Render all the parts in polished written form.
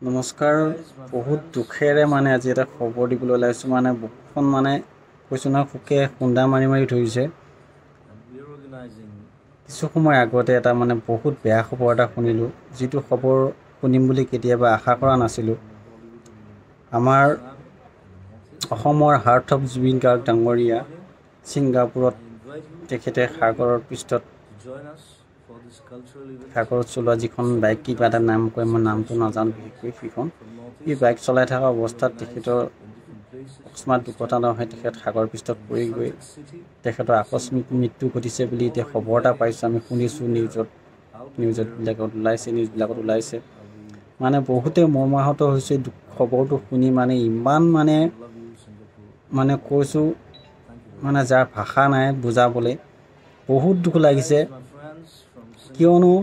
নমস্কাৰ। বহুত দুখেৰে মানে আজি এটা খবৰ দিবলৈ ওলাইছোঁ। মানে বুকুখন মানে কৈছোঁ নহয়, শোকে খুন্দা মাৰি মাৰি ধৰিছে। কিছু সময় আগতে এটা মানে বহুত বেয়া খবৰ এটা শুনিলোঁ, যিটো খবৰ শুনিম বুলি কেতিয়াবা আশা কৰা নাছিলোঁ। আমাৰ অসমৰ হাৰ্ট অফ জুবিন গাৰ্গ ডাঙৰীয়া ছিংগাপুৰত তেখেতে সাগৰৰ পৃষ্ঠত সাগৰত চলোৱা যিখন বাইক, কিবা এটা নাম কয়, মই নামটো নাজানো বিশেষকৈ, সেইখন এই বাইক চলাই থকা অৱস্থাত তেখেতৰ অকস্মাত দুৰ্ঘটনা হৈ তেখেত সাগৰ পৃষ্ঠত পৰি গৈ তেখেতৰ আকস্মিক মৃত্যু ঘটিছে বুলি এতিয়া খবৰ এটা পাইছোঁ। আমি শুনিছোঁ নিউজতবিলাকত ওলাইছে, নিউজবিলাকত ওলাইছে। মানে বহুতে মৰ্মাহত হৈছে খবৰটো শুনি। মানে ইমান মানে মানে কৈছোঁ মানে যাৰ ভাষা নাই বুজাবলৈ, বহুত দুখ লাগিছে। কিয়নো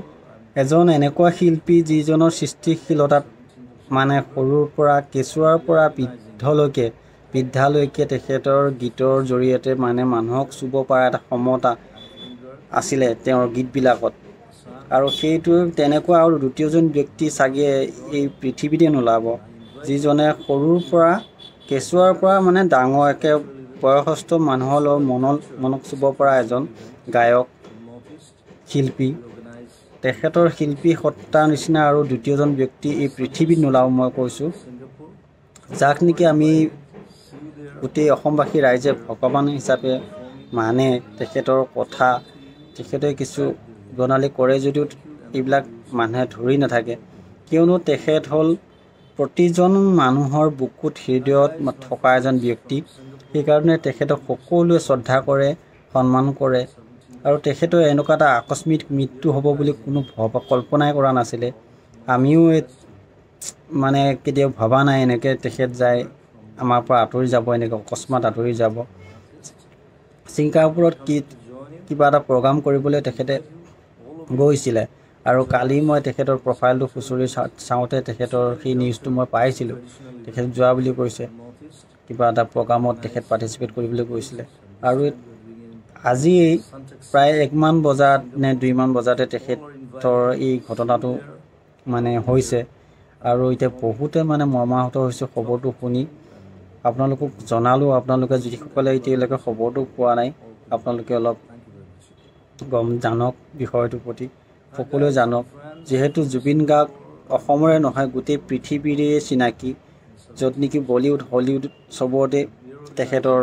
এজন এনেকুৱা শিল্পী যিজনৰ সৃষ্টিশীলতাত মানে সৰুৰ পৰা কেঁচুৱাৰ পৰা বৃদ্ধলৈকে বৃদ্ধালৈকে তেখেতৰ গীতৰ জৰিয়তে মানে মানুহক চুব পৰা এটা ক্ষমতা আছিলে তেওঁৰ গীতবিলাকত। আৰু সেইটো তেনেকুৱা আৰু দ্বিতীয়জন ব্যক্তি চাগে এই পৃথিৱীতে নোলাব, যিজনে সৰুৰ পৰা কেঁচুৱাৰ পৰা মানে ডাঙৰ একে বয়সস্থ মানুহৰ মনক চুব পৰা এজন গায়ক শিল্পী। তেখেতৰ শিল্পী সত্তাৰ নিচিনা আৰু দ্বিতীয়জন ব্যক্তি এই পৃথিৱীত নোলাব মই কৈছোঁ, যাক নেকি আমি গোটেই অসমবাসী ৰাইজে ভগৱান হিচাপে মানে। তেখেতৰ কথা তেখেতে কিছু বৰ্ণালী কৰে যদিও এইবিলাক মানুহে ধৰি নাথাকে, কিয়নো তেখেত হ'ল প্ৰতিজন মানুহৰ বুকুত হৃদয়ত থকা এজন ব্যক্তি। সেইকাৰণে তেখেতক সকলোৱে শ্ৰদ্ধা কৰে, সন্মান কৰে। আৰু তেখেতৰ এনেকুৱা এটা আকস্মিক মৃত্যু হ'ব বুলি কোনো ভবা কল্পনাই কৰা নাছিলে। আমিও মানে কেতিয়াও ভবা নাই এনেকৈ তেখেত যায় আমাৰ পৰা আঁতৰি যাব, এনেকৈ অকস্মাত আঁতৰি যাব। ছিংগাপুৰত কি কিবা এটা প্ৰগ্ৰাম কৰিবলৈ তেখেতে গৈছিলে আৰু কালি মই তেখেতৰ প্ৰফাইলটো খুচৰি চাওঁতে তেখেতৰ সেই নিউজটো মই পাইছিলোঁ। তেখেত যোৱা বুলি কৈছে, কিবা এটা প্ৰগ্ৰামত তেখেত পাৰ্টিচিপেট কৰিবলৈ গৈছিলে। আৰু আজি প্ৰায় 1মান বজাত নে 2মান বজাতে তেখেতৰ এই ঘটনাটো মানে হৈছে। আৰু এতিয়া বহুতে মানে মৰ্মাহত হৈছে খবৰটো শুনি। আপোনালোকক জনালোঁ, আপোনালোকে যিসকলে এতিয়ালৈকে খবৰটো পোৱা নাই আপোনালোকে অলপ গম জানক বিষয়টোৰ প্ৰতি, সকলোৱে জানক। যিহেতু জুবিন গাৰ্গ অসমৰে নহয় গোটেই পৃথিৱীৰে চিনাকি, য'ত নেকি বলিউড হলিউড চবতে তেখেতৰ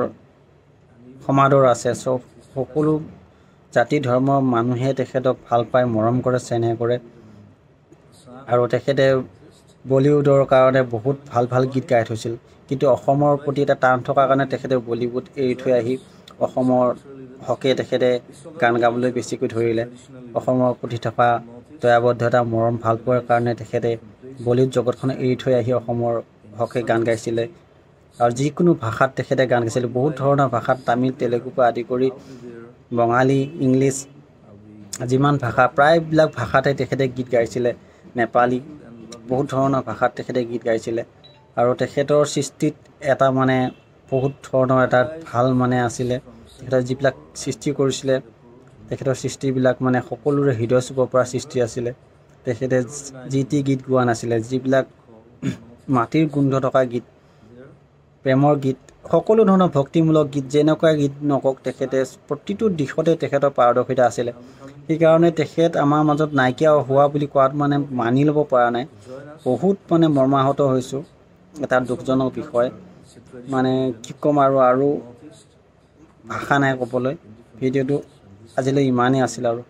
সমাদৰ আছে। চব সকলো জাতি ধৰ্মৰ মানুহে তেখেতক ভাল পায়, মৰম কৰে, চেনেহ কৰে। আৰু তেখেতে বলিউডৰ কাৰণে বহুত ভাল ভাল গীত গাই থৈছিল, কিন্তু অসমৰ প্ৰতি এটা টান থকাৰ কাৰণে তেখেতে বলিউড এৰি থৈ আহি অসমৰ হকে তেখেতে গান গাবলৈ বেছিকৈ ধৰিলে। অসমৰ প্ৰতি থকা দয়াবদ্ধতা, মৰম ভাল পোৱাৰ কাৰণে তেখেতে বলিউড জগতখন এৰি থৈ আহি অসমৰ হকে গান গাইছিলে। আৰু যিকোনো ভাষাত তেখেতে গান গাইছিলে, বহুত ধৰণৰ ভাষাত, তামিল, তেলেগুৰ পৰা আদি কৰি বঙালী, ইংলিছ, যিমান ভাষা প্ৰায়বিলাক ভাষাতে তেখেতে গীত গাইছিলে। নেপালী, বহুত ধৰণৰ ভাষাত তেখেতে গীত গাইছিলে। আৰু তেখেতৰ সৃষ্টিত এটা মানে বহুত ধৰণৰ এটা ভাল মানে আছিলে। তেখেতে যিবিলাক সৃষ্টি কৰিছিলে, তেখেতৰ সৃষ্টিবিলাক মানে সকলোৰে হৃদয় চুব পৰা সৃষ্টি আছিলে। তেখেতে যি টি গীত গোৱা নাছিলে, যিবিলাক মাটিৰ গোন্ধ থকা গীত, প্ৰেমৰ গীত, সকলো ধৰণৰ ভক্তিমূলক গীত, যেনেকুৱা গীত নকওক, তেখেতে প্ৰতিটো দিশতে তেখেতৰ পাৰদৰ্শিতা আছিলে। সেইকাৰণে তেখেত আমাৰ মাজত নাইকিয়া হোৱা বুলি কোৱাত মানে মানি ল'ব পৰা নাই। বহুত মানে মৰ্মাহত হৈছোঁ, এটা দুখজনক বিষয়। মানে কি ক'ম আৰু ভাষা নাই ক'বলৈ। ভিডিঅ'টো আজিলৈ ইমানেই আছিল আৰু।